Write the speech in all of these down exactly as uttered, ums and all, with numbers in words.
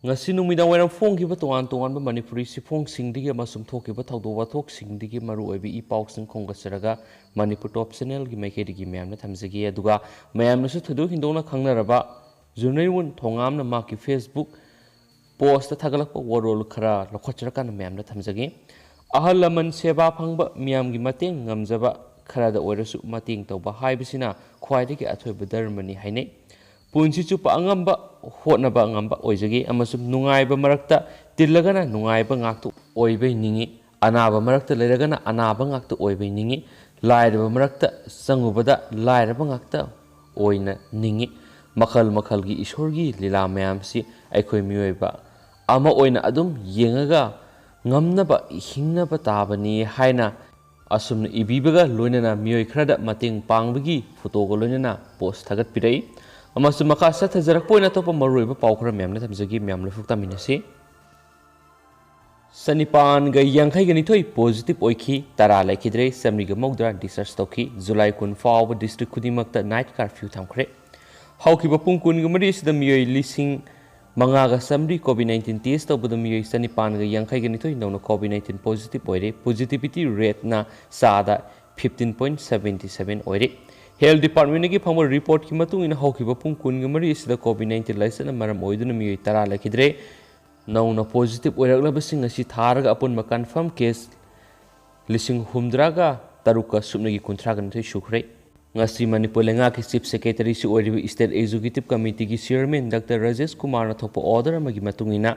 ꯉꯁꯤ ꯅꯨꯃꯤꯗꯥꯡ ꯋꯥꯏꯔꯝ ꯐꯣꯡꯈꯤꯕ ꯇꯣꯉꯥꯟ ꯇꯣꯉꯥꯟꯕ ꯃꯅꯤꯄꯨꯔꯤ ꯆꯦꯐꯣꯡꯁꯤꯡꯗꯒꯤ ꯑꯃꯁꯨꯡ ꯊꯣꯛꯈꯤꯕ ꯊꯧꯗꯣꯛ ꯋꯥꯊꯣꯛꯁꯤꯡꯗꯒꯤ ꯃꯔꯨꯑꯣꯏꯕ ꯏ ꯄꯥꯎꯁꯤꯡ ꯈꯣꯝꯒꯠꯆꯔꯒ ꯃꯅꯤꯄꯨꯔ ꯇꯣꯞ ꯆꯦꯅꯦꯜꯒꯤ ꯃꯥꯏꯀꯩꯗꯒꯤ ꯃꯌꯥꯝꯅ ꯊꯝꯖꯒꯦ꯫ ꯑꯗꯨꯒ ꯃꯌꯥꯝꯅꯁꯨ ꯊꯣꯏꯗꯣꯛ ꯍꯦꯟꯗꯣꯛꯅ ꯈꯪꯅꯔꯕ ꯖꯨꯅꯩꯔꯣꯟ ꯊꯣꯉꯥꯝꯅ ꯃꯍꯥꯛꯀꯤ Facebook ꯄꯣꯁꯇ ꯊꯥꯒꯠꯂꯛꯄ ꯋꯥꯔꯣꯜ ꯈꯔ ꯂꯧꯈꯠꯆꯔꯀꯥꯟꯗ ꯃꯌꯥꯝꯗ ꯊꯝꯖꯒꯦ꯫ ꯑꯍꯜ ꯂꯃꯟ ꯁꯦꯕꯥ ꯐꯪꯕ, ꯃꯤꯌꯥꯝꯒꯤ ꯃꯇꯦꯡ ꯉꯝꯖꯕ, ꯈꯔꯗ ꯑꯣꯏꯔꯁꯨ ꯃꯇꯦꯡ ꯇꯧꯕ ꯍꯥꯏꯕꯁꯤꯅ ꯈ꯭ꯋꯥꯏꯗꯒꯤ ꯑꯊꯣꯏꯕ ꯙꯔꯃꯅꯤ ꯍꯥꯏꯅꯩ꯫ ꯄꯨꯟꯁꯤ ꯆꯨꯞꯄ ꯑꯉꯝꯕ ꯍꯣꯠꯅꯕ ꯉꯝꯕ ꯑꯣꯏꯖꯒꯦ ꯑꯃꯁꯨꯡ ꯅꯨꯡꯉꯥꯏꯕ ꯃꯔꯛꯇ ꯇꯤꯜꯂꯒꯅ ꯅꯨꯡꯉꯥꯏꯕ ꯉꯥꯛꯇ ꯑꯣꯏꯕꯩ ꯅꯤꯡꯏ꯫ ꯑꯅꯥꯕ ꯃꯔꯛꯇ ꯂꯩꯔꯒꯅ ꯑꯅꯥꯕ ꯉꯥꯛꯇ ꯑꯣꯏꯕꯩ ꯅꯤꯡꯏ꯫ ꯂꯥꯏꯔꯕ ꯃꯔꯛꯇ ꯆꯪꯉꯨꯕꯗ ꯂꯥꯏꯔꯕ ꯉꯥꯛꯇ ꯑꯣꯏꯅ ꯅꯤꯡꯏ꯫ ꯃꯈꯜ ꯃꯈꯜꯒꯤ ꯏꯁꯣꯔꯒꯤ ꯂꯤꯂꯥ ꯃꯌꯥꯝꯁꯤ ꯑꯩꯈꯣꯏ ꯃꯤꯑꯣꯏꯕ ꯑꯃ ꯑꯣꯏꯅ ꯑꯗꯨꯝ ꯌꯦꯡꯉꯒ ꯉꯝꯅꯕ ꯍꯤꯡꯅꯕ ꯇꯥꯕꯅꯤ ꯍꯥꯏꯅ ꯑꯁꯨꯝꯅ ꯏꯕꯤꯕꯒ ꯂꯣꯏꯅꯅ ꯃꯤꯑꯣꯏ ꯈꯔꯗ ꯃꯇꯦꯡ ꯄꯥꯡꯕꯒꯤ ꯐꯣꯇꯣꯒ ꯂꯣꯏꯅꯅ ꯄꯣꯁ ꯊꯥꯒꯠꯄꯤꯔꯛꯏ꯫ ꯑꯃꯁꯨꯡ ꯃꯈꯥ ꯆꯠꯊꯖꯔꯛꯄ ꯑꯣꯏꯅ ꯑꯇꯣꯞꯄ ꯃꯔꯨꯑꯣꯏꯕ ꯄꯥꯎ ꯈꯔ ꯃꯌꯥꯝꯅ ꯊꯝꯖꯒꯦ, ꯃꯌꯥꯝ ꯂꯣꯏꯐꯥꯎ ꯇꯥꯃꯤꯟꯅꯁꯤ꯫ ꯆꯅꯤꯄꯥꯟꯒ ꯌꯥꯡꯈꯩꯒ ꯅꯤꯊꯣꯏ ꯄꯣꯖꯤꯇꯤꯚ ꯑꯣꯏꯈꯤ, ꯇꯔꯥ ꯂꯩꯈꯤꯗ꯭ꯔꯦ, ꯆꯥꯃꯔꯤꯒ ꯃꯧꯗ꯭ꯔꯥ ꯗꯤꯁꯆꯥꯔꯖ ꯇꯧꯈꯤ꯫ ꯖꯨꯂꯥꯏ ꯀꯨꯟ ꯐꯥꯎꯕ ꯗꯤꯁꯇ꯭ꯔꯤꯛ ꯈꯨꯗꯤꯡꯃꯛꯇ ꯅꯥꯏꯠ ꯀꯥꯔꯐ꯭ꯌꯨ ꯊꯝꯈ꯭ꯔꯦ꯫ ꯍꯧꯈꯤꯕ ꯄꯨꯡ ꯀꯨꯟꯒ ꯃꯔꯤ ꯑꯁꯤꯗ ꯃꯤꯑꯣꯏ ꯂꯤꯁꯤꯡ ꯃꯉꯥꯒ ꯆꯥꯃꯔꯤ ꯀꯣꯚꯤꯗ ꯅꯥꯏꯟꯇꯤꯟ ꯇꯦꯁ ꯇꯧꯕꯗ ꯃꯤꯑꯣꯏ ꯆꯅꯤꯄꯥꯟꯒ ꯌꯥꯡꯈꯩꯒ ꯅꯤꯊꯣꯏ ꯅꯧꯅ ꯀꯣꯚꯤꯗ ꯅꯥꯏꯟꯇꯤꯟ ꯄꯣꯖꯤꯇꯤꯚ ꯑꯣꯏꯔꯦ꯫ ꯄꯣꯖꯤꯇꯤꯚꯤꯇꯤ ꯔꯦꯠꯅ ꯆꯥꯗ ꯐꯤꯐꯇꯤꯟ ꯄꯣꯏꯟ ꯁꯚꯦꯟꯇꯤ ꯁꯚꯦꯟ ꯑꯣꯏꯔꯦ꯫ ꯍꯦꯜꯊ ꯗꯤꯄꯥꯔꯠꯃꯦꯟꯠꯀꯤ ꯐꯪꯕ ꯔꯤꯄꯣꯔꯠꯀꯤ ꯃꯇꯨꯡ ꯏꯟꯅ ꯍꯧꯈꯤꯕ ꯄꯨꯡ ꯀꯨꯟꯒ ꯃꯔꯤ ꯑꯁꯤꯗ ꯀꯣꯚꯤꯗ ꯅꯥꯏꯟꯇꯤꯟ ꯂꯥꯏꯆꯠꯅ ꯃꯔꯝ ꯑꯣꯏꯗꯨꯅ ꯃꯤꯑꯣꯏ ꯇꯔꯥ ꯂꯩꯈꯤꯗ꯭ꯔꯦ꯫ ꯅꯧꯅ ꯄꯣꯖꯤꯇꯤꯚ ꯑꯣꯏꯔꯛꯂꯕꯁꯤꯡ ꯑꯁꯤ ꯊꯥꯔꯒ ꯑꯄꯨꯟꯕ ꯀꯟꯐꯥꯔꯝ ꯀꯦꯁ ꯂꯤꯁꯤꯡ ꯍꯨꯝꯗ꯭ꯔꯥꯒ ꯇꯔꯨꯛꯀ ꯁꯨꯞꯅꯒꯤ ꯀꯨꯟꯊ꯭ꯔꯥꯒ ꯅꯤꯊꯣꯏ ꯁꯨꯈ꯭ꯔꯦ꯫ ꯉꯁꯤ ꯃꯅꯤꯄꯨꯔ ꯂꯩꯉꯥꯛꯀꯤ ꯆꯤꯐ ꯁꯦꯀ꯭ꯔꯦꯇꯔꯤꯁꯨ ꯑꯣꯏꯔꯤꯕ ꯏꯁꯇꯦꯠ ꯑꯦꯛꯖꯤꯀ꯭ꯌꯨꯇꯤꯚ ꯀꯃꯤꯇꯤꯒꯤ ꯆꯤꯌꯔꯃꯦꯟ ꯗꯥꯛꯇꯔ ꯔꯥꯖꯦꯁ ꯀꯨꯃꯥꯔꯅ ꯊꯣꯛꯄ ꯑꯣꯔꯗꯔ ꯑꯃꯒꯤ ꯃꯇꯨꯡ ꯏꯟꯅ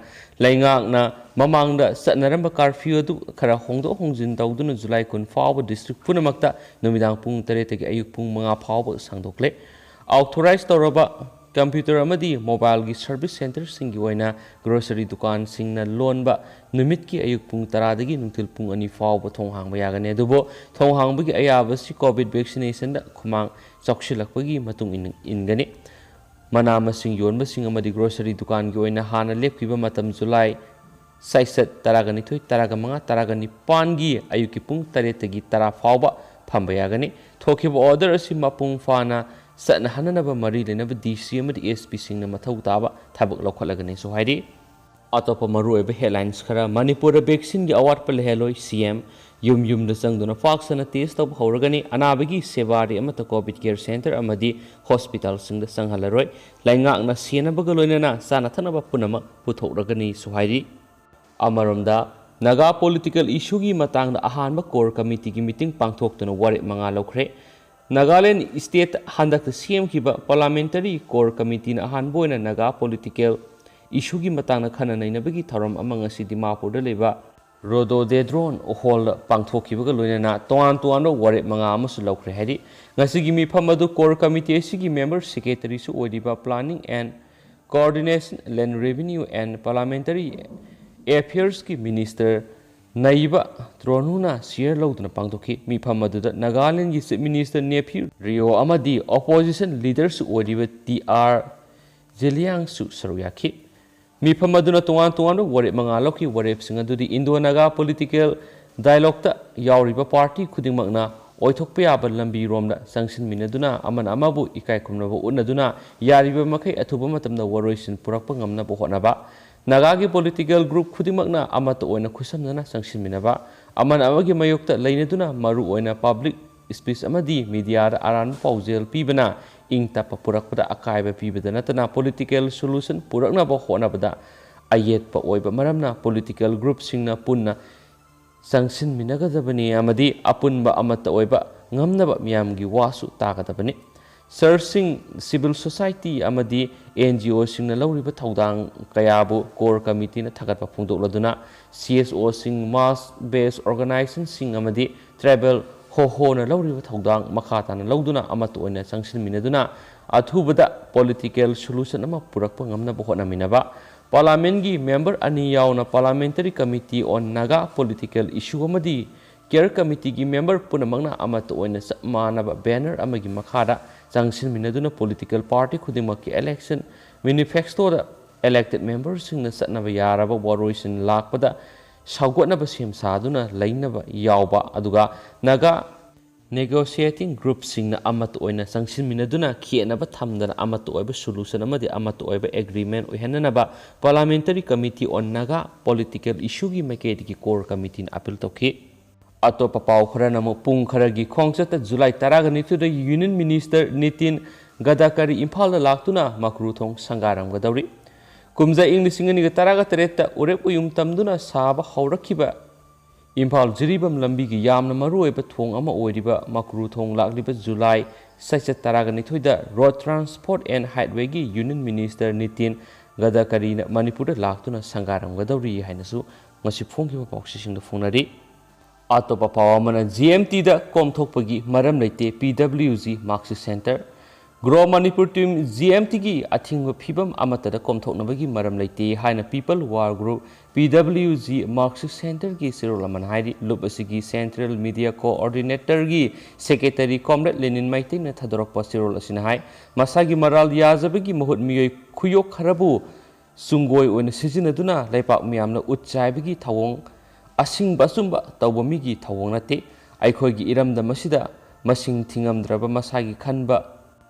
ꯂꯩꯉꯥꯛꯅ ꯃꯃꯥꯡꯗ ꯆꯠꯅꯔꯝꯕ ꯀꯥꯔꯐ꯭ꯌꯨ ꯑꯗꯨ ꯈꯔ ꯍꯣꯡꯗꯣꯛ ꯍꯣꯡꯖꯤꯟ ꯇꯧꯗꯨꯅ ꯖꯨꯂꯥꯏ ꯀꯨꯟ ꯐꯥꯎꯕ ꯗꯤꯁꯇ꯭ꯔꯤꯛ ꯄꯨꯝꯅꯃꯛꯇ ꯅꯨꯃꯤꯗꯥꯡ ꯄꯨꯡ ꯇꯔꯦꯠꯇꯒꯤ ꯑꯌꯨꯛ ꯄꯨꯡ ꯃꯉꯥ ꯐꯥꯎꯕ ꯁꯥꯡꯗꯣꯛꯂꯦ꯫ ꯑꯣꯊꯣꯔꯥꯏꯖ ꯇꯧꯔꯕ ꯀꯝꯄ꯭ꯌꯨꯇꯔ ꯑꯃꯗꯤ ꯃꯣꯕꯥꯏꯜꯒꯤ ꯁꯔꯚꯤꯁ ꯁꯦꯟꯇꯔꯁꯤꯡꯒꯤ ꯑꯣꯏꯅ ꯒ꯭ꯔꯣꯁꯔꯤ ꯗꯨꯀꯥꯟꯁꯤꯡꯅ ꯂꯣꯟꯕ ꯅꯨꯃꯤꯠꯀꯤ ꯑꯌꯨꯛ ꯄꯨꯡ ꯇꯔꯥꯗꯒꯤ ꯅꯨꯡꯊꯤꯜ ꯄꯨꯡ ꯑꯅꯤ ꯐꯥꯎꯕ ꯊꯣꯡ ꯍꯥꯡꯕ ꯌꯥꯒꯅꯤ꯫ ꯑꯗꯨꯕꯨ ꯊꯣꯡ ꯍꯥꯡꯕꯒꯤ ꯑꯌꯥꯕꯁꯤ ꯀꯣꯚꯤꯗ ꯚꯦꯛꯁꯤꯅꯦꯁꯟꯗ ꯈꯨꯃꯥꯡ ꯆꯥꯎꯁꯤꯜꯂꯛꯄꯒꯤ ꯃꯇꯨꯡ ꯏꯟ-, ꯏꯟꯒꯅꯤ꯫ ꯃꯅꯥ ꯃꯁꯤꯡ ꯌꯣꯟꯕꯁꯤꯡ ꯑꯃꯗꯤ ꯒ꯭ꯔꯣꯁꯔꯤ ꯗꯨꯀꯥꯟꯒꯤ ꯑꯣꯏꯅ ꯍꯥꯟꯅ ꯂꯦꯞꯈꯤꯕ ꯃꯇꯝ ꯖꯨꯂꯥꯏ ꯆꯩꯆꯠ ꯇꯔꯥꯒ ꯅꯤꯊꯣꯏ, ꯇꯔꯥꯒ ꯃꯉꯥ, ꯇꯔꯥꯒ ꯅꯤꯄꯥꯟꯒꯤ ꯑꯌꯨꯛꯀꯤ ꯄꯨꯡ ꯇꯔꯦꯠꯇꯒꯤ ꯇꯔꯥ ꯐꯥꯎꯕ ꯐꯝꯕ ꯌꯥꯒꯅꯤ꯫ ꯊꯣꯛꯈꯤꯕ ꯑꯣꯔꯗꯔ ꯑꯁꯤ ꯃꯄꯨꯡ ꯐꯥꯅ ꯆꯠꯅꯍꯟꯅꯅꯕ ꯃꯔꯤ ꯂꯩꯅꯕ ꯗꯤ ꯁꯤ ꯑꯃꯗꯤ ꯑꯦꯁ ꯄꯤꯁꯤꯡꯅ ꯃꯊꯧ ꯇꯥꯕ ꯊꯕꯛ ꯂꯧꯈꯠꯂꯒꯅꯤꯁꯨ ꯍꯥꯏꯔꯤ꯫ ꯑꯇꯣꯞꯄ ꯃꯔꯨꯑꯣꯏꯕ headlines ꯈꯔ: ꯃꯅꯤꯄꯨꯔꯗ vaccine ꯒꯤ ꯑꯋꯥꯠꯄ ꯂꯩꯍꯜꯂꯣꯏ, ꯁꯤ ꯑꯦꯝ꯫ ꯌꯨꯝ ꯌꯨꯝꯗ ꯆꯪꯗꯨꯅ ꯄꯥꯛ ꯁꯟꯅ test ꯇꯧꯕ ꯍꯧꯔꯒꯅꯤ꯫ ꯑꯅꯥꯕꯒꯤ ꯁꯦꯕꯥꯗꯤ ꯑꯃꯠꯇ COVID care centre ꯑꯃꯗꯤ hospital ꯁꯤꯡꯗ ꯆꯪꯍꯜꯂꯔꯣꯏ꯫ ꯂꯩꯉꯥꯛꯅ ꯁꯦꯟꯅꯕꯒ ꯂꯣꯏꯅꯅ ꯆꯥꯅ ꯊꯛꯅꯕ ꯄꯨꯝꯅꯃꯛ ꯄꯨꯊꯣꯛꯂꯒꯅꯤꯁꯨ ꯍꯥꯏꯔꯤ꯫ ꯑꯃꯔꯣꯝꯗ, ꯅꯥꯒꯥ political issue ꯒꯤ ꯃꯇꯥꯡꯗ ꯑꯍꯥꯟꯕ core committee ꯒꯤ meeting ꯄꯥꯡꯊꯣꯛꯇꯨꯅ ꯋꯥꯔꯦꯞ ꯃꯉꯥ ꯂꯧꯈ꯭ꯔꯦ꯫ ꯅꯥꯒꯥꯂꯦꯟ state ꯍꯟꯗꯛꯇ ꯁꯦꯝꯈꯤꯕ parliamentary core committee ꯅ ꯑꯍꯥꯟꯕ ꯑꯣꯏꯅ ꯅꯥꯒꯥ political issue ꯒꯤ ꯃꯇꯥꯡꯗ ꯈꯟꯅ ꯅꯩꯅꯕꯒꯤ ꯊꯧꯔꯝ ꯑꯃ ꯉꯁꯤ ꯗꯤꯃꯥꯄꯨꯔꯗ ꯂꯩꯕ Rhododendron Hall ꯗ ꯄꯥꯡꯊꯣꯛꯈꯤꯕꯒ ꯂꯣꯏꯅꯅ ꯇꯣꯉꯥꯟ ꯇꯣꯉꯥꯟꯕ ꯋꯥꯔꯦꯞ ꯃꯉꯥ ꯑꯃꯁꯨ ꯂꯧꯈ꯭ꯔꯦ ꯍꯥꯏꯔꯤ꯫ ꯉꯁꯤꯒꯤ ꯃꯤꯐꯝ ꯑꯗꯨ core committee ꯑꯁꯤꯒꯤ member secretary ꯁꯨ ꯑꯣꯏꯔꯤꯕ Planning and Coordination, Land Revenue and Parliamentary Affairs ꯀꯤ minister ꯅꯩꯕ ꯇ꯭ꯔꯣꯅꯨꯅ chair ꯂꯧꯗꯨꯅ ꯄꯥꯡꯊꯣꯛꯈꯤ꯫ ꯃꯤꯐꯝ ꯑꯗꯨꯗ ꯅꯥꯒꯥꯂꯦꯟꯒꯤ Chief Minister Neiphiu Rio ꯑꯃꯗꯤ opposition leader ꯁꯨ ꯑꯣꯏꯔꯤꯕ ꯇꯤ ꯑꯥꯔ ꯖꯦꯂꯤꯌꯥꯡꯁꯨ ꯁꯔꯨꯛ ꯌꯥꯈꯤ꯫ ꯃꯤꯐꯝ ꯑꯗꯨꯅ ꯇꯣꯉꯥꯟ ꯇꯣꯉꯥꯟꯕ ꯋꯥꯔꯦꯞ ꯃꯉꯥ ꯂꯧꯈꯤ꯫ ꯋꯥꯔꯦꯞꯁꯤꯡ ꯑꯗꯨꯗꯤ Indo-Naga political dialogue ꯇ ꯌꯥꯎꯔꯤꯕ party ꯈꯨꯗꯤꯡꯃꯛꯅ ꯑꯣꯏꯊꯣꯛꯄ ꯌꯥꯕ ꯂꯝꯕꯤꯔꯣꯝꯗ ꯆꯪꯁꯤꯟꯃꯤꯟꯅꯗꯨꯅ ꯑꯃꯅ ꯑꯃꯕꯨ ꯏꯀꯥꯏ ꯈꯨꯝꯅꯕ ꯎꯠꯅꯗꯨꯅ ꯌꯥꯔꯤꯕ ꯃꯈꯩ ꯑꯊꯨꯕ ꯃꯇꯝꯗ ꯋꯥꯔꯣꯏꯁꯤꯟ ꯄꯨꯔꯛꯄ ꯉꯝꯅꯕ ꯍꯣꯠꯅꯕ꯫ ꯅꯥꯒꯥꯒꯤ political group ꯈꯨꯗꯤꯡꯃꯛꯅ ꯑꯃꯠꯇ ꯑꯣꯏꯅ ꯈꯨꯠꯁꯝꯅꯅ ꯆꯪꯁꯤꯟꯃꯤꯟꯅꯕ, ꯑꯃꯅ ꯑꯃꯒꯤ ꯃꯥꯌꯣꯛꯇ ꯂꯩꯅꯗꯨꯅ ꯃꯔꯨꯑꯣꯏꯅ public speech ꯑꯃꯗꯤ media ꯗ ꯑꯔꯥꯟꯕ ꯄꯥꯎꯖꯦꯜ ꯄꯤꯕꯅ ꯏꯪ ꯇꯞꯄ ꯄꯨꯔꯛꯄꯗ ꯑꯀꯥꯏꯕ ꯄꯤꯕꯗ ꯅꯠꯇꯅ political solution ꯄꯨꯔꯛꯅꯕ ꯍꯣꯠꯅꯕꯗ ꯑꯌꯦꯠꯄ ꯑꯣꯏꯕ ꯃꯔꯝꯅ political group ꯁꯤꯡꯅ ꯄꯨꯟꯅ ꯆꯪꯁꯤꯟꯃꯤꯟꯅꯒꯗꯕꯅꯤ ꯑꯃꯗꯤ ꯑꯄꯨꯟꯕ ꯑꯃꯠꯇ ꯑꯣꯏꯕ ꯉꯝꯅꯕ ꯃꯤꯌꯥꯝꯒꯤ ꯋꯥꯁꯨ ꯇꯥꯒꯗꯕꯅꯤ꯫ Church ꯁꯤꯡ, civil society ꯑꯃꯗꯤ N G O ꯁꯤꯡꯅ ꯂꯧꯔꯤꯕ ꯊꯧꯗꯥꯡ ꯀꯌꯥꯕꯨ core committee ꯅ ꯊꯥꯒꯠꯄ ꯐꯣꯡꯗꯣꯛꯂꯗꯨꯅ, C S O ꯁꯤꯡ, mass based organization ꯁꯤꯡ ꯑꯃꯗꯤ tribal ꯍꯣꯍꯣꯅ ꯂꯧꯔꯤꯕ ꯊꯧꯗꯥꯡ ꯃꯈꯥ ꯇꯥꯅ ꯂꯧꯗꯨꯅ ꯑꯃꯠꯇ ꯑꯣꯏꯅ ꯆꯪꯁꯤꯟꯃꯤꯟꯅꯗꯨꯅ ꯑꯊꯨꯕꯗ political solution ꯑꯃ ꯄꯨꯔꯛꯄ ꯉꯝꯅꯕ ꯍꯣꯠꯅꯃꯤꯟꯅꯕ꯫ Parliament ꯀꯤ member ꯑꯅꯤ ꯌꯥꯎꯅ Parliamentary Committee on Naga Political Issue ꯑꯃꯗꯤ care committee ꯒꯤ member ꯄꯨꯝꯅꯃꯛꯅ ꯑꯃꯠꯇ ꯑꯣꯏꯅ ꯆꯞ ꯃꯥꯟꯅꯕ banner ꯑꯃꯒꯤ ꯃꯈꯥꯗ ꯆꯪꯁꯤꯟꯃꯤꯟꯅꯗꯨꯅ political party ꯈꯨꯗꯤꯡꯃꯛꯀꯤ election manifesto ꯗ elected member ꯁꯤꯡꯅ ꯆꯠꯅꯕ ꯌꯥꯔꯕ ꯋꯥꯔꯣꯏꯁꯤꯟ ꯂꯥꯛꯄꯗ ꯁꯧꯒꯠꯅꯕ ꯁꯦꯝ ꯁꯥꯗꯨꯅ ꯂꯩꯅꯕ ꯌꯥꯎꯕ, ꯑꯗꯨꯒ ꯅꯥꯒꯥ Negotiating groupꯁꯤꯡꯅ ꯑꯃꯠꯇ ꯑꯣꯏꯅ ꯆꯪꯁꯤꯟꯃꯤꯟꯅꯗꯨꯅ ꯈꯦꯠꯅꯕ ꯊꯝꯗꯅ ꯑꯃꯠꯇ ꯑꯣꯏꯕ solution ꯑꯃꯗꯤ ꯑꯃꯠꯇ ꯑꯣꯏꯕ agreement ꯑꯣꯏꯍꯟꯅꯅꯕ Parliamentary Committee on Naga Political Issueꯒꯤ ꯃꯥꯏꯀꯩꯗꯒꯤ Core Committeeꯅ appeal ꯇꯧꯈꯤ꯫ ꯑꯇꯣꯞꯄ ꯄꯥꯎ ꯈꯔꯅ ꯑꯃꯨꯛ ꯄꯨꯡ ꯈꯔꯒꯤ ꯈꯣꯡꯆꯠꯇ July ꯇꯔꯥꯒ ꯅꯤꯊꯣꯏꯗ Union Minister Nitin Gadkari ꯏꯝꯐꯥꯜꯗ ꯂꯥꯛꯇꯨꯅ ꯃꯀ꯭ꯔꯨ ꯊꯣꯡ ꯁꯪꯒꯥꯔꯝꯒꯗꯧꯔꯤ꯫ ꯀꯨꯝꯖꯥ ꯏꯪ ꯂꯤꯁꯤꯡ ꯑꯅꯤꯒ ꯇꯔꯥꯒ ꯇꯔꯦꯠꯇ ꯎꯔꯦꯞ ꯎꯌꯨꯝ ꯇꯝꯗꯨꯅ ꯁꯥꯕ ꯍꯧꯔꯛꯈꯤꯕ ꯏꯝꯐꯥꯜ ꯖꯤꯔꯤꯕꯥꯝ ꯂꯝꯕꯤꯒꯤ ꯌꯥꯝꯅ ꯃꯔꯨꯑꯣꯏꯕ ꯊꯣꯡ ꯑꯃ ꯑꯣꯏꯔꯤꯕ ꯃꯀ꯭ꯔꯨ ꯊꯣꯡ ꯂꯥꯛꯂꯤꯕ July ꯆꯩꯆꯠ ꯇꯔꯥꯒ ꯅꯤꯊꯣꯏꯗ Road Transport and Highwayꯒꯤ Union Minister Nitin Gadkarꯤꯅ ꯃꯅꯤꯄꯨꯔꯗ ꯂꯥꯛꯇꯨꯅ ꯁꯪꯒꯥꯔꯝꯒꯗꯧꯔꯤ ꯍꯥꯏꯅꯁꯨ ꯉꯁꯤ ꯐꯣꯡꯈꯤꯕ ꯄꯥꯎꯆꯦꯁꯤꯡꯗ ꯐꯣꯡꯅꯔꯤ꯫ ꯑꯇꯣꯞꯄ ꯄꯥꯎ ꯑꯃꯅ, ꯖꯤ ꯑꯦꯝ ꯇꯤꯗ ꯀꯣꯝꯊꯣꯛꯄꯒꯤ ꯃꯔꯝ ꯂꯩꯇꯦ, P W G Marksheet Center꯫ Grow Manipur Team, G M ꯇꯤꯒꯤ ꯑꯊꯤꯡꯕ ꯐꯤꯕꯝ ꯑꯃꯠꯇꯗ ꯀꯣꯝꯊꯣꯛꯅꯕꯒꯤ ꯃꯔꯝ ꯂꯩꯇꯦ ꯍꯥꯏꯅ People War Group, ꯄꯤ ꯗꯕ꯭ꯂꯤꯎ ꯖꯤ Marksheet Centerꯒꯤ ꯆꯦꯔꯣꯜ ꯑꯃꯅ ꯍꯥꯏꯔꯤ꯫ ꯂꯨꯞ ꯑꯁꯤꯒꯤ Central Media Coordinatorꯒꯤ Secretary Comrade ꯂꯦꯅꯤꯟ ꯃꯩꯇꯩꯅ ꯊꯥꯗꯣꯔꯛꯄ ꯆꯦꯔꯣꯜ ꯑꯁꯤꯅ ꯍꯥꯏ, ꯃꯁꯥꯒꯤ ꯃꯔꯥꯜ ꯌꯥꯖꯕꯒꯤ ꯃꯍꯨꯠ ꯃꯤꯑꯣꯏ ꯈꯨꯌꯣꯛ ꯈꯔꯕꯨ ꯆꯨꯡꯒꯣꯏ ꯑꯣꯏꯅ ꯁꯤꯖꯤꯟꯅꯗꯨꯅ ꯂꯩꯄꯥꯛ ꯃꯤꯌꯥꯝꯅ ꯎꯠ ꯆꯥꯏꯕꯒꯤ ꯊꯧꯑꯣꯡ, ꯑꯁꯤꯡꯕ ꯑꯆꯨꯝꯕ ꯇꯧꯕ ꯃꯤꯒꯤ ꯊꯧꯑꯣꯡ ꯅꯠꯇꯦ꯫ ꯑꯩꯈꯣꯏꯒꯤ ꯏꯔꯝꯗꯝ ꯑꯁꯤꯗ ꯃꯁꯤꯡ ꯊꯤꯉꯝꯗ꯭ꯔꯕ ꯃꯁꯥꯒꯤ ꯈꯟꯕ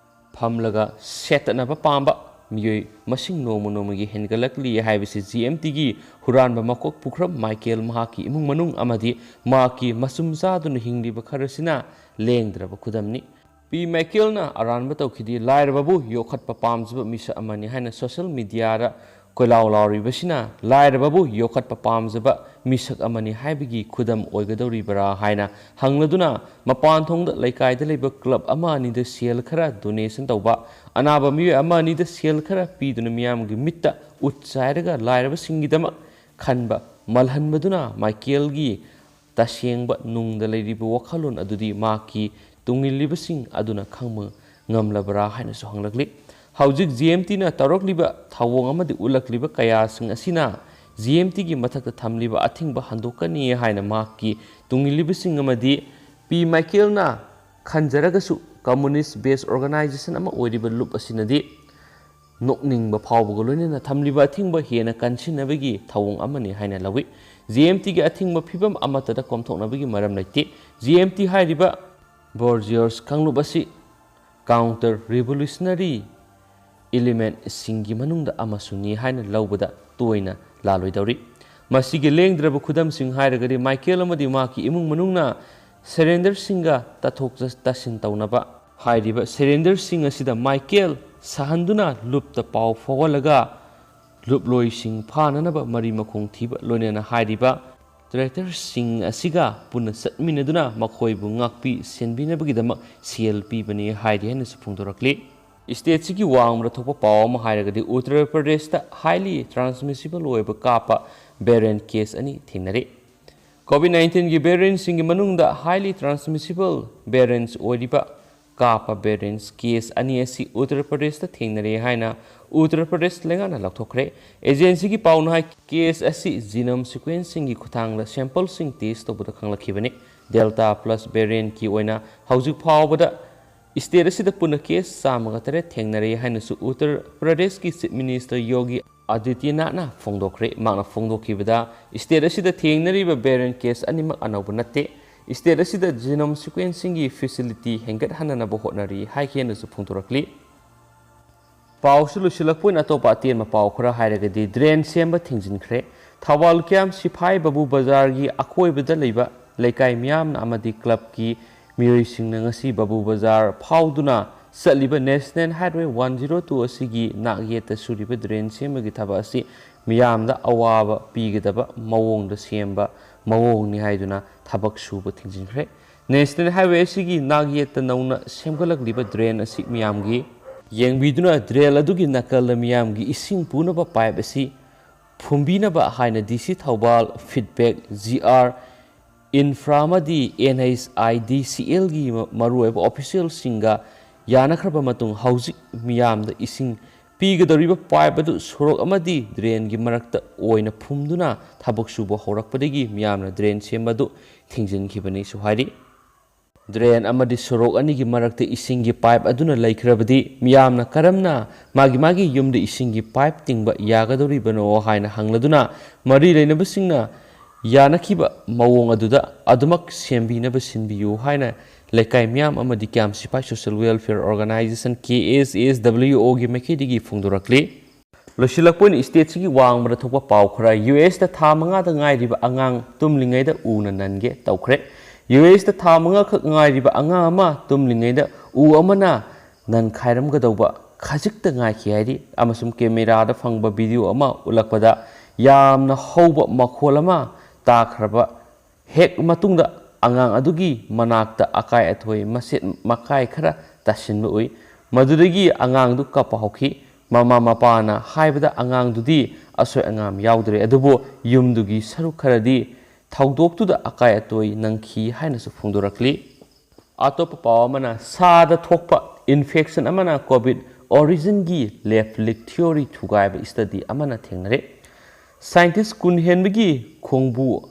ꯐꯝꯂꯒ ꯁꯦꯠꯇꯠꯅꯕ ꯄꯥꯝꯕ ꯃꯤꯑꯣꯏ ꯃꯁꯤꯡ ꯅꯣꯡꯃ ꯅꯣꯡꯃꯒꯤ ꯍꯦꯟꯒꯠꯂꯛꯂꯤ ꯍꯥꯏꯕꯁꯤ ꯖꯤ ꯑꯦꯝ ꯇꯤꯒꯤ ꯍꯨꯔꯥꯟꯕ ꯃꯀꯣꯛ ꯄꯨꯈ꯭ꯔꯝ ꯃꯥꯏꯀꯦꯜ, ꯃꯍꯥꯛꯀꯤ ꯏꯃꯨꯡ ꯃꯅꯨꯡ ꯑꯃꯗꯤ ꯃꯍꯥꯛꯀꯤ ꯃꯆꯨꯝ ꯆꯥꯗꯨꯅ ꯍꯤꯡꯂꯤꯕ ꯈꯔꯁꯤꯅ ꯂꯦꯡꯗ꯭ꯔꯕ ꯈꯨꯗꯝꯅꯤ꯫ ꯄꯤ ꯃꯥꯏꯀꯦꯜꯅ ꯑꯔꯥꯟꯕ ꯇꯧꯈꯤꯗꯦ, ꯂꯥꯏꯔꯕꯕꯨ ꯌꯣꯛꯈꯠꯄ ꯄꯥꯝꯖꯕ ꯃꯤꯁꯛ ꯑꯃꯅꯤ ꯍꯥꯏꯅ social mediaꯗ ꯀꯣꯏꯂꯥꯎ ꯂꯥꯎꯔꯤꯕꯁꯤꯅ ꯂꯥꯏꯔꯕꯕꯨ ꯌꯣꯛꯈꯠꯄ ꯄꯥꯝꯖꯕ ꯃꯤꯁꯛ ꯑꯃꯅꯤ ꯍꯥꯏꯕꯒꯤ ꯈꯨꯗꯝ ꯑꯣꯏꯒꯗꯧꯔꯤꯕ꯭ꯔꯥ ꯍꯥꯏꯅ ꯍꯪꯂꯗꯨꯅ, ꯃꯄꯥꯟ ꯊꯣꯡꯗ ꯂꯩꯀꯥꯏꯗ ꯂꯩꯕ club ꯑꯃ ꯑꯅꯤꯗ ꯁꯦꯜ ꯈꯔ donation ꯇꯧꯕ, ꯑꯅꯥꯕ ꯃꯤꯑꯣꯏ ꯑꯃ ꯑꯅꯤꯗ ꯁꯦꯜ ꯈꯔ ꯄꯤꯗꯨꯅ ꯃꯤꯌꯥꯝꯒꯤ ꯃꯤꯠꯇ ꯎꯠ ꯆꯥꯏꯔꯒ ꯂꯥꯏꯔꯕꯁꯤꯡꯒꯤꯗꯃꯛ ꯈꯟꯕ ꯃꯜꯍꯟꯕꯗꯨꯅ ꯃꯥꯏꯀꯦꯜꯒꯤ ꯇꯁꯦꯡꯕ ꯅꯨꯡꯗ ꯂꯩꯔꯤꯕ ꯋꯥꯈꯜꯂꯣꯟ ꯑꯗꯨꯗꯤ ꯃꯍꯥꯛꯀꯤ ꯇꯨꯡꯏꯜꯂꯤꯕꯁꯤꯡ ꯑꯗꯨꯅ ꯈꯪꯕ ꯉꯝꯂꯕ꯭ꯔꯥ ꯍꯥꯏꯅꯁꯨ ꯍꯪꯂꯛꯂꯤ꯫ ꯍꯧꯖꯤꯛ ꯖꯤ ꯑꯦꯝ ꯇꯤꯅ ꯇꯧꯔꯛꯂꯤꯕ ꯊꯧꯑꯣꯡ ꯑꯃꯗꯤ ꯎꯠꯂꯛꯂꯤꯕ ꯀꯌꯥꯁꯤꯡ ꯑꯁꯤꯅ ꯖꯤ ꯑꯦꯝ ꯇꯤꯒꯤ ꯃꯊꯛꯇ ꯊꯝꯂꯤꯕ ꯑꯊꯤꯡꯕ ꯍꯟꯗꯣꯛꯀꯅꯤ ꯍꯥꯏꯅ ꯃꯍꯥꯛꯀꯤ ꯇꯨꯡꯏꯜꯂꯤꯕꯁꯤꯡ ꯑꯃꯗꯤ ꯄꯤ ꯃꯥꯏꯀꯦꯜꯅ ꯈꯟꯖꯔꯒꯁꯨ communist based organization ꯑꯃ ꯑꯣꯏꯔꯤꯕ ꯂꯨꯞ ꯑꯁꯤꯅꯗꯤ ꯅꯣꯛꯅꯤꯡꯕ ꯐꯥꯎꯕꯒ ꯂꯣꯏꯅꯅ ꯊꯝꯂꯤꯕ ꯑꯊꯤꯡꯕ ꯍꯦꯟꯅ ꯀꯟꯁꯤꯟꯅꯕꯒꯤ ꯊꯧꯑꯣꯡ ꯑꯃꯅꯤ ꯍꯥꯏꯅ ꯂꯧꯏ꯫ ꯖꯤ ꯑꯦꯝ ꯇꯤꯒꯤ ꯑꯊꯤꯡꯕ ꯐꯤꯕꯝ ꯑꯃꯠꯇꯗ ꯀꯣꯝꯊꯣꯛꯅꯕꯒꯤ ꯃꯔꯝ ꯂꯩꯇꯦ꯫ ꯖꯤ ꯑꯦꯝ ꯇꯤ ꯍꯥꯏꯔꯤꯕ ꯕꯣꯔꯖꯤꯌꯔꯁ ꯀꯥꯡꯂꯨꯞ ꯑꯁꯤ counter revolutionary elementꯁꯤꯡꯒꯤ ꯃꯅꯨꯡꯗ ꯑꯃꯁꯨꯅꯤ ꯍꯥꯏꯅ ꯂꯧꯕꯗ ꯇꯣꯏꯅ ꯂꯥꯜꯂꯣꯏꯗꯧꯔꯤ꯫ ꯃꯁꯤꯒꯤ ꯂꯦꯡꯗ꯭ꯔꯕ ꯈꯨꯗꯝꯁꯤꯡ ꯍꯥꯏꯔꯒꯗꯤ ꯃꯥꯏꯀꯦꯜ ꯑꯃꯗꯤ ꯃꯍꯥꯛꯀꯤ ꯏꯃꯨꯡ ꯃꯅꯨꯡꯅ ꯁꯔꯦꯟꯗꯔꯁꯤꯡꯒ ꯇꯥꯊꯣꯛ ꯇꯥꯁꯤꯟ ꯇꯧꯅꯕ ꯍꯥꯏꯔꯤꯕ ꯁꯔꯦꯟꯗꯔꯁꯤꯡ ꯑꯁꯤꯗ ꯃꯥꯏꯀꯦꯜ ꯁꯥꯍꯟꯗꯨꯅ ꯂꯨꯞꯇ ꯄꯥꯎ ꯐꯥꯎꯍꯜꯂꯒ ꯂꯨꯞꯂꯣꯏꯁꯤꯡ ꯐꯥꯅꯅꯕ ꯃꯔꯤ ꯃꯈꯣꯡ ꯊꯤꯕ, ꯂꯣꯏꯅꯅ ꯍꯥꯏꯔꯤꯕ traitorꯁꯤꯡ ꯑꯁꯤꯒ ꯄꯨꯟꯅ ꯆꯠꯃꯤꯟꯅꯗꯨꯅ ꯃꯈꯣꯏꯕꯨ ꯉꯥꯛꯄꯤ ꯁꯦꯟꯕꯤꯅꯕꯒꯤꯗꯃꯛ ꯁꯦꯜ ꯄꯤꯕꯅꯤ ꯍꯥꯏꯔꯤ ꯍꯥꯏꯅꯁꯨ ꯐꯣꯡꯗꯣꯔꯛꯂꯤ꯫ Stateꯁꯤꯒꯤ ꯋꯥꯡꯃꯗ ꯊꯣꯛꯄ ꯄꯥꯎ ꯑꯃ ꯍꯥꯏꯔꯒꯗꯤ ꯎꯠꯇꯔ ꯄ꯭ꯔꯗꯦꯁꯇ highly transmissible ꯑꯣꯏꯕ ꯀꯥꯞꯄ variant case ꯑꯅꯤ ꯊꯦꯡꯅꯔꯦ꯫ COVID nineteenꯒꯤ variantꯁꯤꯡꯒꯤ ꯃꯅꯨꯡꯗ highly transmissible variants ꯑꯣꯏꯔꯤꯕ ꯀꯥꯞꯄ variants case ꯑꯅꯤ ꯑꯁꯤ ꯎꯠꯇꯔ ꯄ꯭ꯔꯗꯦꯁꯇ ꯊꯦꯡꯅꯔꯦ ꯍꯥꯏꯅ ꯎꯠꯇꯔ ꯄ꯭ꯔꯗꯦꯁ ꯂꯩꯉꯥꯛꯅ ꯂꯥꯎꯊꯣꯛꯈ꯭ꯔꯦ꯫ Agencyꯒꯤ ꯄꯥꯎꯅ ꯍꯥꯏ, case ꯑꯁꯤ genome sequencingꯒꯤ ꯈꯨꯠꯊꯥꯡꯗ sampleꯁꯤꯡ test ꯇꯧꯕꯗ ꯈꯪꯂꯛꯈꯤꯕꯅꯤ꯫ Delta plus variantꯀꯤ ꯑꯣꯏꯅ ꯍꯧꯖꯤꯛ ꯐꯥꯎꯕꯗ state ꯑꯁꯤꯗ ꯄꯨꯟꯅ case ꯆꯥꯝꯃꯒ ꯇꯔꯦꯠ ꯊꯦꯡꯅꯔꯦ ꯍꯥꯏꯅꯁꯨ ꯎꯠꯇꯔ ꯄ꯭ꯔꯗꯦꯁꯀꯤ Chief Minister ꯌꯣꯒꯤ ꯑꯥꯗꯤꯇ꯭ꯌꯅꯥꯊꯅ ꯐꯣꯡꯗꯣꯛꯈ꯭ꯔꯦ꯫ ꯃꯍꯥꯛꯅ ꯐꯣꯡꯗꯣꯛꯈꯤꯕꯗ, state ꯑꯁꯤꯗ ꯊꯦꯡꯅꯔꯤꯕ variant case ꯑꯅꯤꯃꯛ ꯑꯅꯧꯕ ꯅꯠꯇꯦ꯫ State ꯑꯁꯤꯗ genome sequencingꯒꯤ facility ꯍꯦꯟꯒꯠꯍꯟꯅꯅꯕ ꯍꯣꯠꯅꯔꯤ ꯍꯥꯏꯈꯤ ꯍꯥꯏꯅꯁꯨ ꯐꯣꯡꯗꯣꯔꯛꯂꯤ꯫ ꯄꯥꯎꯁꯨ ꯂꯣꯏꯁꯤꯜꯂꯛꯄ ꯑꯣꯏꯅ ꯑꯇꯣꯞꯄ ꯑꯇꯦꯟꯕ ꯄꯥꯎ ꯈꯔ ꯍꯥꯏꯔꯒꯗꯤ, drain ꯁꯦꯝꯕ ꯊꯤꯡꯖꯤꯟꯈ꯭ꯔꯦ꯫ ꯊꯧꯕꯥꯜ camp ꯁꯤꯐꯥꯏ ꯕꯥꯕꯨ ꯕꯖꯥꯔꯒꯤ ꯑꯀꯣꯏꯕꯗ ꯂꯩꯕ ꯂꯩꯀꯥꯏ ꯃꯤꯌꯥꯝꯅ ꯑꯃꯗꯤ clubꯀꯤ ꯃꯤꯑꯣꯏꯁꯤꯡꯅ ꯉꯁꯤ ꯕꯥꯕꯨ ꯕꯖꯥꯔ ꯐꯥꯎꯗꯨꯅ ꯆꯠꯂꯤꯕ National Highway one zero two ꯑꯁꯤꯒꯤ ꯅꯥꯛ ꯌꯦꯠꯇ ꯁꯨꯔꯤꯕ drain ꯁꯦꯝꯕꯒꯤ ꯊꯕꯛ ꯑꯁꯤ ꯃꯤꯌꯥꯝꯗ ꯑꯋꯥꯕ ꯄꯤꯒꯗꯕ ꯃꯑꯣꯡꯗ ꯁꯦꯝꯕ ꯃꯑꯣꯡꯅꯤ ꯍꯥꯏꯗꯨꯅ ꯊꯕꯛ ꯁꯨꯕ ꯊꯤꯡꯖꯤꯟꯈ꯭ꯔꯦ꯫ National Highway ꯑꯁꯤꯒꯤ ꯅꯥꯛ ꯌꯦꯠꯇ ꯅꯧꯅ ꯁꯦꯝꯒꯠꯂꯛꯂꯤꯕ drain ꯑꯁꯤ ꯃꯤꯌꯥꯝꯒꯤ ꯌꯦꯡꯕꯤꯗꯨꯅ drain ꯑꯗꯨꯒꯤ ꯅꯥꯀꯜꯗ ꯃꯤꯌꯥꯝꯒꯤ ꯏꯁꯤꯡ ꯄꯨꯅꯕ pipe ꯑꯁꯤ ꯐꯨꯝꯕꯤꯅꯕ ꯍꯥꯏꯅ D C Thoubal, Feedback, G R Infra ꯑꯃꯗꯤ N H I D C Lꯒꯤ ꯃ-, ꯃꯔꯨꯑꯣꯏꯕ officialꯁꯤꯡꯒ ꯌꯥꯅꯈ꯭ꯔꯕ ꯃꯇꯨꯡ ꯍꯧꯖꯤꯛ ꯃꯤꯌꯥꯝꯗ ꯏꯁꯤꯡ ꯄꯤꯒꯗꯧꯔꯤꯕ pipe ꯑꯗꯨ ꯁꯣꯔꯣꯛ ꯑꯃꯗꯤ drainꯒꯤ ꯃꯔꯛꯇ ꯑꯣꯏꯅ ꯐꯨꯝꯗꯨꯅ ꯊꯕꯛ ꯁꯨꯕ ꯍꯧꯔꯛꯄꯗꯒꯤ ꯃꯤꯌꯥꯝꯅ drain ꯁꯦꯝꯕ ꯑꯗꯨ ꯊꯤꯡꯖꯤꯟꯈꯤꯕꯅꯤꯁꯨ ꯍꯥꯏꯔꯤ꯫ Drain ꯑꯃꯗꯤ ꯁꯣꯔꯣꯛ ꯑꯅꯤꯒꯤ ꯃꯔꯛꯇ ꯏꯁꯤꯡꯒꯤ pipe ꯑꯗꯨꯅ ꯂꯩꯈ꯭ꯔꯕꯗꯤ ꯃꯤꯌꯥꯝꯅ ꯀꯔꯝꯅ ꯃꯥꯒꯤ ꯃꯥꯒꯤ ꯌꯨꯝꯗ ꯏꯁꯤꯡꯒꯤ pipe ꯇꯤꯡꯕ ꯌꯥꯒꯗꯧꯔꯤꯕꯅꯣ ꯍꯥꯏꯅ ꯍꯪꯂꯗꯨꯅ ꯃꯔꯤ ꯂꯩꯅꯕꯁꯤꯡꯅ ꯌꯥꯅꯈꯤꯕ ꯃꯑꯣꯡ ꯑꯗꯨꯗ ꯑꯗꯨꯃꯛ ꯁꯦꯝꯕꯤꯅꯕ ꯁꯤꯟꯕꯤꯌꯨ ꯍꯥꯏꯅ ꯂꯩꯀꯥꯏ ꯃꯤꯌꯥꯝ ꯑꯃꯗꯤ ꯀ꯭ꯌꯥꯝ ꯁꯤꯐꯥꯏ Social Welfare Organization, K S A S W O ꯒꯤ ꯃꯥꯏꯀꯩꯗꯒꯤ ꯐꯣꯡꯗꯣꯔꯛꯂꯤ꯫ ꯂꯣꯏꯁꯤꯜꯂꯛꯄ ꯑꯣꯏꯅ stateꯁꯤꯒꯤ ꯋꯥꯡꯃꯗ ꯊꯣꯛꯄ ꯄꯥꯎ ꯈꯔ꯫ USꯇ ꯊꯥ ꯃꯉꯥꯗ ꯉꯥꯏꯔꯤꯕ ꯑꯉꯥꯡ ꯇꯨꯝꯂꯤꯉꯩꯗ ꯎꯅ ꯅꯟꯒꯦ ꯇꯧꯈ꯭ꯔꯦ꯫ USꯇ ꯊꯥ ꯃꯉꯥꯈꯛ ꯉꯥꯏꯔꯤꯕ ꯑꯉꯥꯡ ꯑꯃ ꯇꯨꯝꯂꯤꯉꯩꯗ ꯎ ꯑꯃꯅ ꯅꯟꯈꯥꯏꯔꯝꯒꯗꯧꯕ ꯈꯖꯤꯛꯇ ꯉꯥꯏꯈꯤ ꯍꯥꯏꯔꯤ, ꯑꯃꯁꯨꯡ cameraꯗ ꯐꯪꯕ video ꯑꯃ ꯎꯠꯂꯛꯄꯗ ꯌꯥꯝꯅ ꯍꯧꯕ ꯃꯈꯣꯜ ꯑꯃ ꯇꯥꯈ꯭ꯔꯕ ꯍꯦꯛ ꯃꯇꯨꯡꯗ ꯑꯉꯥꯡ ꯑꯗꯨꯒꯤ ꯃꯅꯥꯛꯇ ꯑꯀꯥꯏ ꯑꯇꯣꯏ ꯃꯆꯦꯠ ꯃꯀꯥꯏ ꯈꯔ ꯇꯥꯁꯤꯟꯕ ꯎꯏ꯫ ꯃꯗꯨꯗꯒꯤ ꯑꯉꯥꯡꯗꯨ ꯀꯞꯄ ꯍꯧꯈꯤ꯫ ꯃꯃꯥ ꯃꯄꯥꯅ ꯍꯥꯏꯕꯗ ꯑꯉꯥꯡꯗꯨꯗꯤ ꯑꯁꯣꯏ ꯑꯉꯥꯝ ꯌꯥꯎꯗ꯭ꯔꯦ, ꯑꯗꯨꯕꯨ ꯌꯨꯝꯗꯨꯒꯤ ꯁꯔꯨꯛ ꯈꯔꯗꯤ ꯊꯧꯗꯣꯛꯇꯨꯗ ꯑꯀꯥꯏ ꯑꯇꯣꯏ ꯅꯪꯈꯤ ꯍꯥꯏꯅꯁꯨ ꯐꯣꯡꯗꯣꯔꯛꯂꯤ꯫ ꯑꯇꯣꯞꯄ ꯄꯥꯎ ꯑꯃꯅ, ꯁꯥꯗ ꯊꯣꯛꯄ infection ꯑꯃꯅ COVID originꯒꯤ lab leak theory ꯊꯨꯒꯥꯏꯕ study ꯑꯃꯅ ꯊꯦꯡꯅꯔꯦ꯫ Scientist ꯀꯨꯟ ꯍꯦꯟꯕꯒꯤ ꯈꯣꯡꯕꯨ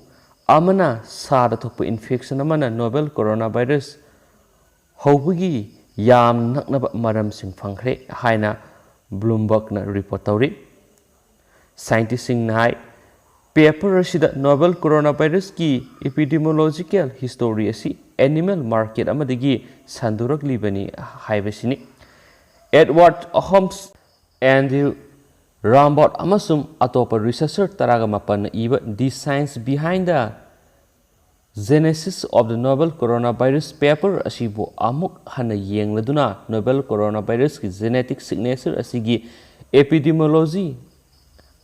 ꯑꯃꯅ ꯁꯥꯗ ꯊꯣꯛꯄ infection ꯑꯃꯅ novel coronavirus ꯍꯧꯕꯒꯤ ꯌꯥꯝ ꯅꯛꯅꯕ ꯃꯔꯝꯁꯤꯡ ꯐꯪꯈ꯭ꯔꯦ ꯍꯥꯏꯅ Bloombergꯅ report ꯇꯧꯔꯤ꯫ Scientistꯁꯤꯡꯅ ꯍꯥꯏ, paper ꯑꯁꯤꯗ novel coronavirusꯀꯤ epidemiological history ꯑꯁꯤ animal market ꯑꯃꯗꯒꯤ ꯁꯟꯗꯣꯔꯛꯂꯤꯕꯅꯤ ꯍꯥꯏꯕꯁꯤꯅꯤ꯫ Edward Holmes, Andrew Rambot ꯑꯃꯁꯨꯡ ꯑꯇꯣꯞꯄ researcher ꯇꯔꯥꯒ ꯃꯥꯄꯟꯅ ꯏꯕ The Science Behind the Genesis of the Novel Coronavirus paper ꯑꯁꯤꯕꯨ ꯑꯃꯨꯛ ꯍꯟꯅ ꯌꯦꯡꯂꯗꯨꯅ novel coronavirusꯀꯤ genetic signature ꯑꯁꯤꯒꯤ epidemiology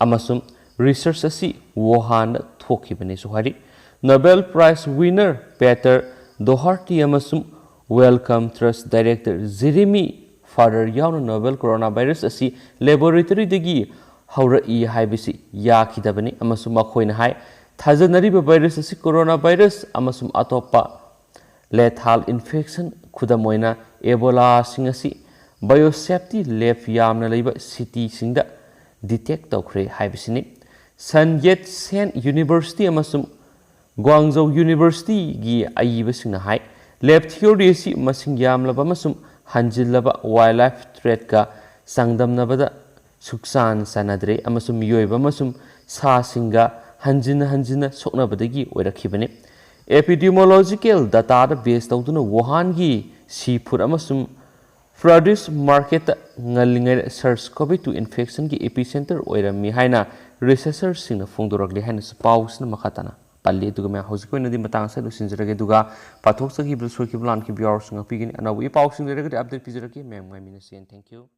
ꯑꯃꯁꯨꯡ research ꯑꯁꯤ Wuhanꯗ ꯊꯣꯛꯈꯤꯕꯅꯤꯁꯨ ꯍꯥꯏꯔꯤ꯫ Nobel Prize winner Peter Doherty ꯑꯃꯁꯨꯡ Wellcome Trust director Jeremy Fowler ꯌꯥꯎꯅ novel coronavirus ꯑꯁꯤ laboratoryꯗꯒꯤ ꯍꯧꯔꯛꯏ ꯍꯥꯏꯕꯁꯤ ꯌꯥꯈꯤꯗꯕꯅꯤ, ꯑꯃꯁꯨꯡ ꯃꯈꯣꯏꯅ ꯍꯥꯏ, ꯊꯥꯖꯅꯔꯤꯕ virus ꯑꯁꯤ coronavirus ꯑꯃꯁꯨꯡ ꯑꯇꯣꯞꯄ lethal infection, ꯈꯨꯗꯝ ꯑꯣꯏꯅ Ebolaꯁꯤꯡ ꯑꯁꯤ biosafety lab ꯌꯥꯝꯅ ꯂꯩꯕ cityꯁꯤꯡꯗ detect ꯇꯧꯈ꯭ꯔꯦ ꯍꯥꯏꯕꯁꯤꯅꯤ꯫ Sun Yat-sen University ꯑꯃꯁꯨꯡ Guangzhou Universityꯒꯤ ꯑꯏꯕꯁꯤꯡꯅ ꯍꯥꯏ, lab theory ꯑꯁꯤ ꯃꯁꯤꯡ ꯌꯥꯝꯂꯕ ꯑꯃꯁꯨꯡ ꯍꯟꯖꯤꯜꯂꯕ wildlife threatꯀ ꯆꯥꯡꯗꯝꯅꯕꯗ ꯁꯨꯛꯆꯥꯟ ꯆꯥꯟꯅꯗ꯭ꯔꯦ ꯑꯃꯁꯨꯡ ꯃꯤꯑꯣꯏꯕ ꯑꯃꯁꯨꯡ ꯁꯥꯁꯤꯡꯒ ꯍꯟꯖꯤꯟ ꯍꯟꯖꯤꯟꯅ ꯁꯣꯛꯅꯕꯗꯒꯤ ꯑꯣꯏꯔꯛꯈꯤꯕꯅꯤ꯫ Epidemiological dataꯗ base ꯇꯧꯗꯨꯅ ꯋꯨꯍꯥꯟꯒꯤ ꯁꯤ ꯐꯨꯗ ꯑꯃꯁꯨꯡ produce marketꯇ ꯉꯜꯂꯤꯉꯩꯗ SARS-CoV two infectionꯒꯤ epicenter ꯑꯣꯏꯔꯝꯃꯤ ꯍꯥꯏꯅ researcherꯁꯤꯡꯅ ꯐꯣꯡꯗꯣꯔꯛꯂꯤ ꯍꯥꯏꯅꯁꯨ ꯄꯥꯎꯁꯤꯅ ꯃꯈꯥ ꯇꯥꯅ ꯄꯜꯂꯤ꯫ ꯑꯗꯨꯒ ꯃꯌꯥꯝ, ꯍꯧꯖꯤꯛꯀꯤ ꯑꯣꯏꯅꯗꯤ ꯃꯇꯥꯡ ꯑꯁꯤꯗ ꯂꯣꯏꯁꯤꯟꯖꯔꯒꯦ꯫ ꯑꯗꯨꯒ ꯄꯥꯊꯣꯛꯆꯈꯤꯕꯗ ꯁꯣꯏꯈꯤꯕ ꯂꯥꯟꯈꯤꯕ ꯌꯥꯎꯔꯁꯨ ꯉꯥꯛꯄꯤꯒꯅꯤ꯫ ꯑꯅꯧꯕ ꯏ ꯄꯥꯎꯁꯤꯡ ꯂꯩꯔꯒꯗꯤ update ꯄꯤꯖꯔꯛꯀꯦ꯫ ꯃꯌꯥꯝ ꯉꯥꯏꯃꯤꯟꯅꯁꯤ꯫ And thank you꯫